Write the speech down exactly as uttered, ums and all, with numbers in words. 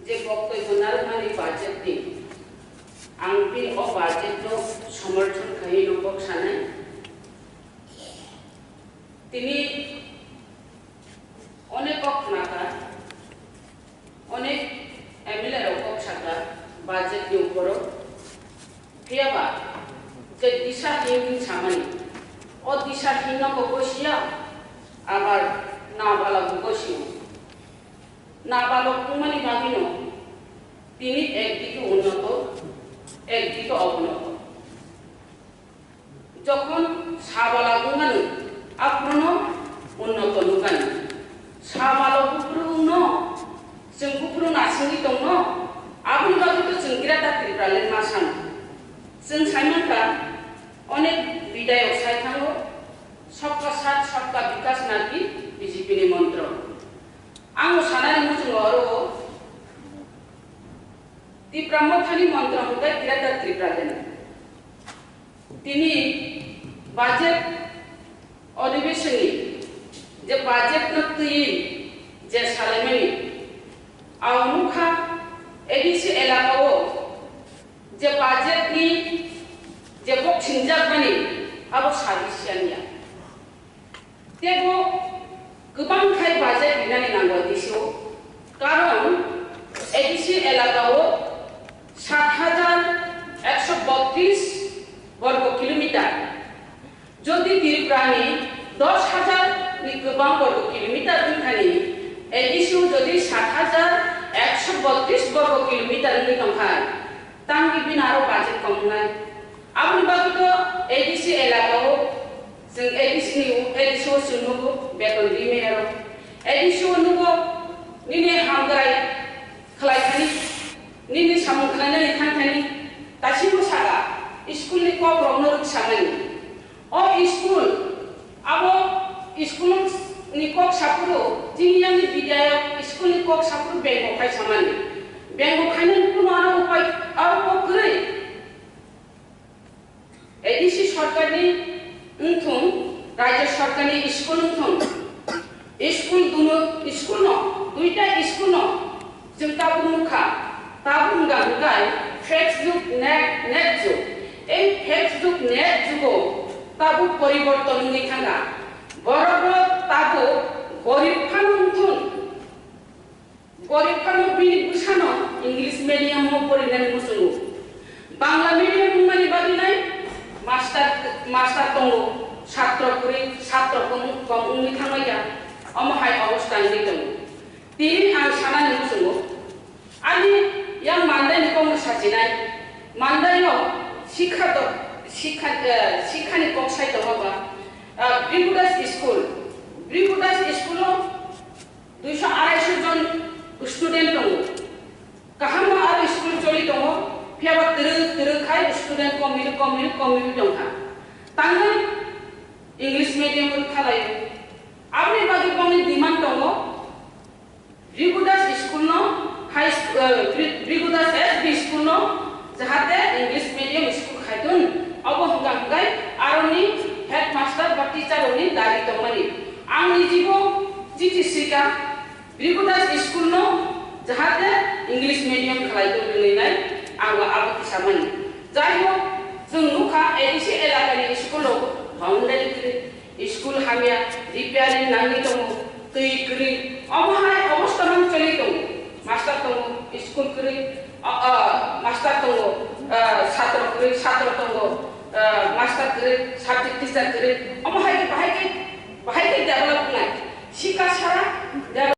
Je boktoi bo narwkmani budget ni, ang bini o budget no somorthon khai no kok sanai. Tini onek kok khnakha, onek M L A rok kok sakha budget ni uporo. Phiya ba je disahing samani, o disahing no bo gosia, abar nabala bo gosio. Nabalok wngmani bagwino tini ekdike unnoto, ekdike obnoto. Jokhon sabala wngmani, aphuru no unnoto nukani. Sabala buphuru wngno, chwng buphuru nasingwi tongno, aboni bagwi to chwng Greater Tipraland ma sano. Chwng saimankha, onek bidayok sai thango, "Sabka Saath, Sabka Vikas" naki B J P ni montro. Ang sanani muchungo oro Tipra Mothani montro hwnkhe Greater Tipraland. Tini budget odhibeshoni je budget no twi je salaimani, ang nukha A D C elaka o je budget ni je kok singjakmani abo sabi siyan ya. Tebo kwbang khai budget rinani nango A D C o. Karon A D C elaka o sat hajar ekso botris borgo kilometer. Jodi Tripura ni dos hajar ni kwbang borgo kilometer wngthani, A D C o jodi sat hajar ekso botris borgo kilometer wngwi tongkha, tangwi bini aro budget kom wngnai. Aboni bagwi to A D C elaka o, chwng A D C ni, A D C o chwng nugo beton ri maya rok. A D C o nugo nini hamkrai khlai thani, nini samung khlainani thang thani, dasimbo saka school ni kok rok no rwksa mani. O school, abo school ni kok saphuru, chini yang ni bidayok school ni kok saphuru bengo khai samani. Bengo khainani kuno ano upai, aro kok kwrwi. A D C sorkarni wngthung, rajya sorkarni school wngthung, school duno, school no, duita school no chwng tabuk nukha, tabuk wngkha hwnkhe fake jug, net, net jug. Ei fake jug, net jugo tabuk poriborton wngwi thangkha. Borokno tabuk gorib phano wngthung. Gorib phano bini bwsano English medium o porinani muchungo. Bangla medium wngmani bagwi nai master, master tongo, satro kwrwi, satro kom, kom wngwi thangmaya, omo hai obostha wngwi tongo. Tini ang sanani muchungo, ani yang Mandai ni kokno sachinai, Mandai o sikha to, sikha, eh, sikha ni kok sai tongo ba, ah, Brigudas school, Brigudas school o Duiso araisho jon student tongo. Kaham no aro school choli tongo, phiya ba twrwk twrwk khai student komwi komwi komwi tongkha. Tangwi English medium o thalaio. Aboni bagwi bongni demand tongo, Brigudas school no high school, eh, Bri-, Brigudas S B school no jahate English medium school khaitun, obo hwnkha hwnkhe aroni headmaster ba teacher rokni dabi tongmani. Ang nijibo chithi sika, Brigudas school no jahate English medium khlai tongwi nai, ang bo abo kisa mani. Jai hok, chwng nukha A D C elakani school rok boundary kwrwi, school hamya, repairing nangwi tongo, twi kwrwi, omo hai obostha no choli tongo. Master tongo, school kwrwi, o, o, master tongo, o, satro kwrwi, satro tongo, o, master kwrwi, subject teacher kwrwi, omo hai khe